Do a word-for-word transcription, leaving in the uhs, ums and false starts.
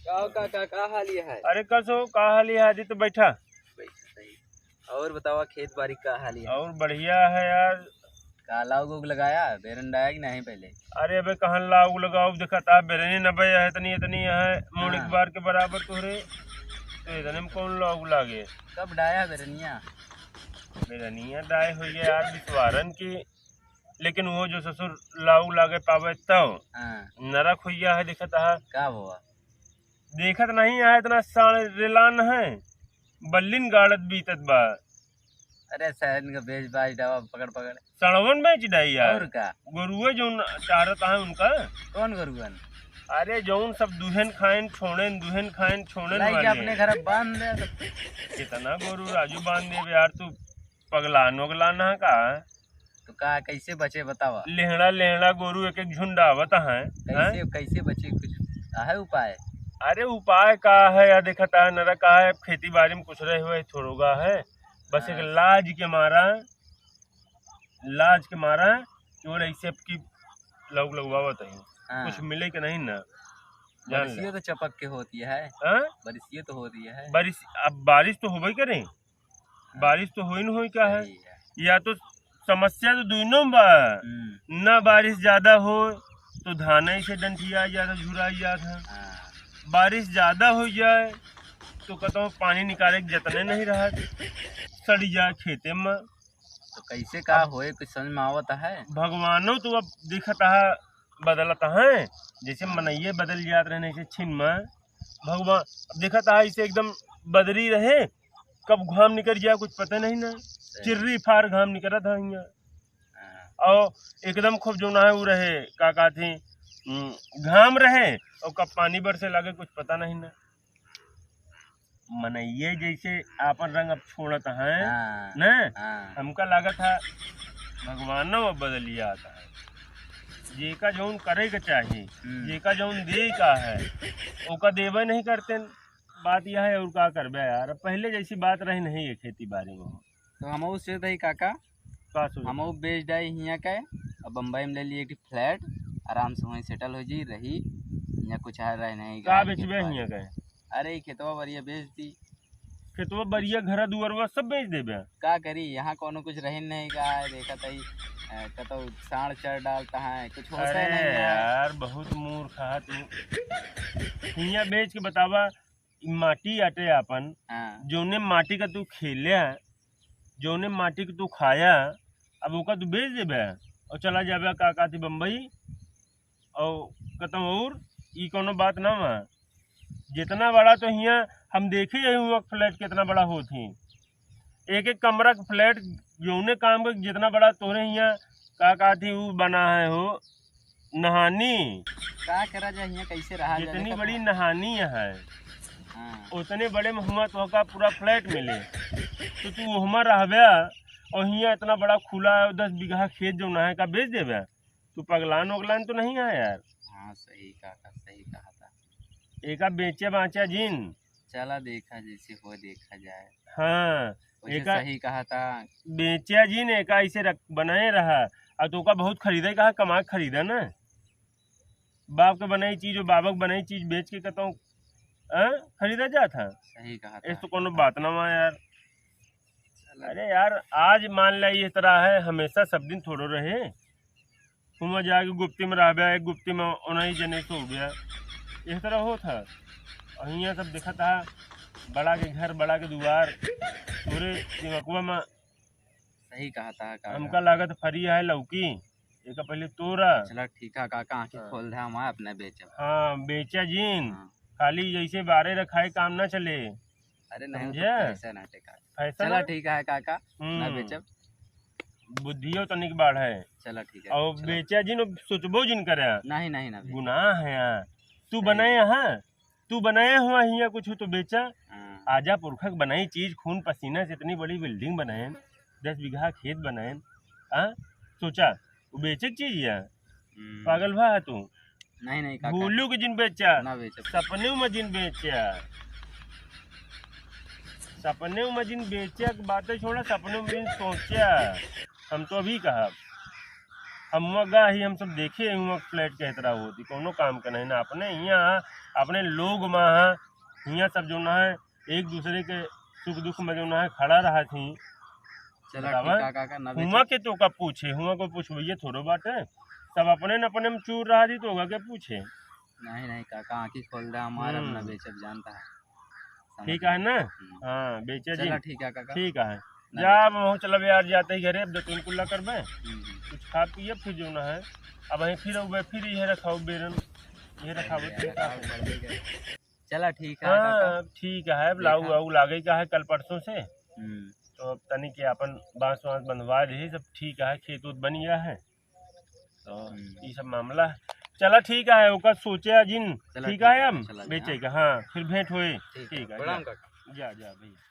का, का, का, का हाल ये है? अरे कसो, का हाल ये है? आदि तो बैठा। बैठा सही। और बतावा, खेत बारी का हाल ये है? और बढ़िया है यार। का लाउग उग लगाया, बेरन डाया कि नहीं पहले? अरे अबे कहाँ लाउग लगाउब, देखा ता बेरनी न बे है, इतनी, इतनी है, मुड़ी हाँ। के बार के बराबर तोहरे। तो इतने में कौन लाउग लागे? कब डाया बेरनिया? बेरनिया डाए होइए यार, बिसवारन की, लेकिन वो जो ससुर लाउग लागे पावे तब हाँ। नरक होइया है, देखा ता। का हुआ? देखत नहीं है, इतना साढ़ रेलान है, बल्लिन गाड़त बीतत बा। अरे, सड़न का बेच बाच डावा पकड़ पकड़। सड़वन बेच डाई यार। और का? गोरुए जौन चारत है उनका। कौन गोरुअन? अरे, जौन सब दुहेन खाएन छोड़ेन, दुहेन खाएन छोड़ेन लाई के वाले। अपने घर बांध दे तो। कितना गोरू राजू बांध देबे यार, तू पगलान वगलान है का? तो का, कैसे बचे बतावा? लेहड़ा लेहड़ा गोरू एक एक झुंड आवत हैं, कैसे, हैं? कैसे बचे, कुछ है उपाय? अरे उपाय का है यार, देखा ता नरक का है, अब खेती बारी में कुछ रहे हुए थोड़ोगा है, बस एक हाँ। लाज के मारा, लाज के मारा चोर ऐसे अब की लौक लगवावत है, हाँ। कुछ मिले के नहीं ना, जान ले। बरसियो तो चपक के होती है, हाँ? बरसियो तो होती है। बारिश, अब बारिश तो होबे करे, बारिश तो होई न होई का है? सही है। या तो समस्या तो दोनों में बा। हम्म। ना बारिश ज्यादा हो तो धान ही से डंठिया जात है, झुराई जात है। हाँ। बारिश ज्यादा हो जाए तो कहता हूँ पानी निकाले के जतने नहीं रहा, सड़ी जाए खेते में। तो कैसे का अब होए, कुछ समझ में आवत है? भगवानो तो अब दिखत है, बदलत है, जैसे मनइये बदल जात रहे, ऐसे छिन में भगवान, अब देखा ता ऐसे एकदम बदरी रहे, कब घाम निकल जाए कुछ पता नहीं ना। सही। चिर्री फार घाम निकलत है हियाँ। हाँ। और एकदम खूब जो ना है वो रहे, का कहते हैं, हम्म, घाम रहे और कब पानी बरसे लगे कुछ पता नहीं ना। मनइये जैसे आपन रंग अब छोड़त हैं, हाँ, न? हाँ। हमका लागत है भगवानो अब बदलिया आता है। जेका जौन करे के चाही, हम्म। जेका जौन दे का है, ओका देबे नहीं करते। बात यह है, और का करबे यार, अब पहले जैसी बात रही नहीं है खेती बाड़ी में। तो हम उससे रही काका, का सोचत हमहू है? बेच डाई हियाँ के, अब बम्बई में ले ली एक ठे फ्लैट, आराम से वहीं सेटल हो जी, रही। हियाँ कुछ आ रहे नहीं, का गाय खेत बेचबे बाड़ी। हियाँ के? अरे, ई खेतवा बरिया बेच दी। खेतवा बरिया, घरा दुआरवा सब बेच देबे? का करी, यहाँ कौनो कुछ रहे नहीं, का है, देखा तई, अ, कतौ साँड़ चर डालता है, कुछ होता अरे नहीं है। यार, बहुत मूर्ख है तू। हियाँ बेच के बतावा, ई माटी आटे आपन, हाँ। जौने माटी का तू खेल्या, जौने माटी के तू खाया, अब ओका तू बेच देबे और चला जाबे का कहती बम्बई और कतौ और, ई कौनो बात ना बा। जितना बड़ा तो हियाँ हम देखे ही हुआ फ्लैट कितना बड़ा होत ही, एक एक कमरा के फ्लैट जौने काम के जितना बड़ा तोरे हियाँ का कहती ऊ बना है हो। नहानी। का करा जाए हियाँ, कैसे रहा जाए, जितनी देखा बड़ी था। नहानी है, हाँ। उतने बड़े में हुआ तो का पूरा फ्लैट मिले, तो तू हुमा रहबे और हियाँ इतना बड़ा खुला है, दस बीघा खेत जौन है का बेच देबे? तू पगलान वगलान तो नहीं है यार? हाँ, सही कहा था, सही कहा था। एका बेचे बाचा जिन। चला देखा जैसे हो देखा जाए। हाँ, वैसे एका सही कहा था। बेचा जिन, एका ऐसे रख, बनाए रहा। आ तो ओका बहुत खरीदे कहा, कमा के खरीदा ना। बाप के बनाई चीज और बाबा के बनाई चीज बेच के कहता हूँ, हाँ, खरीदा जात है। सही कहा था। ऐसे तो कोनो बात ना हुआ यार। चला। अरे यार, आज मान ला ये तरह है, हमेशा सब दिन थोड़ो रहे। हुआं जाके गुप्ती में रहबे, एक गुप्ती में उन्हीं जने से हो गया। इस तरह होत है। और हियाँ सब देखत है, बड़ा के घर, बड़ा के दुआर, तोरे दिमकुआ में। सही कहा था, का हमका कहा। लागत फरी है लौकी, एका पहले तोरा। चला ठीक है काका, आँखें हाँ। खोल दे, हम आए अपने बेचब। हाँ, बेचा जिन। हाँ। खाली जैसे बारे रखाए काम ना चले। अरे नहीं, वो तो समझे? फैशन हटे काका। फैशन चला है? ठीक है काका, ना हम्म। बेचब। बुद्धियो तनिक बाढ़े। चला ठीक है, और चला। बेचा जिन, सोचबो जिन करे। नहीं, नहीं, ना बेचब। गुनाह है यार। तू सही। बनाए यहाँ, तू बनाए हुआ हियाँ कुछ तो बेचा। हाँ। आजा पुरखा के बनाई चीज, खून पसीना से इतनी बड़ी बिल्डिंग बनाए, दस बीघा खेत बनाए। हाँ, सोचा, वो बेचे के चीज है? हम्म। पागल भा है तू? नहीं, नहीं, काका। भूलू के जिन बेचा। ना बेचब। सपने में जिन बेचा। सपने में जिन बेचा के बातें छोड़ा, सपने में जिन सोचा। हम तो अभी कहा, हम वहाँ गा ही, हम सब देखे ही वहाँ फ्लैट के तरह होती, कोनो काम का नहीं ना। अपने यहाँ अपने लोग मा है, हियाँ सब जौन है एक दूसरे के सुख दुख में जौन है खड़ा रहत ही। चला बतावा, ठीक है काका, ना हुआ बेचे। के तो का पूछे, हुआ को पूछबइये थोड़ो बाटे, सब अपने न अपने में चूर रहत ही तो ओका के पूछे। नहीं, नहीं काका, आँखी खोल दे हमार, अब ना हम्म। बेचब, जानता है। समझ ठीक है गए। ना? हम्म। हाँ, बेचे चला जी। ठीक है काका। ठीक है। ना जा, बेचे। अब हम चलब यार, जाते ही घरे, अब दतुन कुल्ला करबे, हम्म, हम्म। कुछ खा पिए, फिर जौन है, अब वहीं फिर अउबे, फिर इहे रखाउ बेरन, इहे रखाउ, अरे ठीक यार, है। बढ़ गई। चला ठीक है काका। हाँ, ठीक है, अब लाऊ देखा। आऊ लागे का है कल परसों से, हम्म। तो अब तनी के अपन बांस वांस बंधवा दे, सब ठीक है, खेत उत बन गया है। तो हम्म। ई सब मामला है। चला ठीक है, ओकर सोचे अजिन, चला ठीक ठीक है, है, हम चला बेचे जाए। का, हाँ, फिर भेंट होए। ठीक है, ठीक है, प्रणाम जा। काका। जा, जा भैया।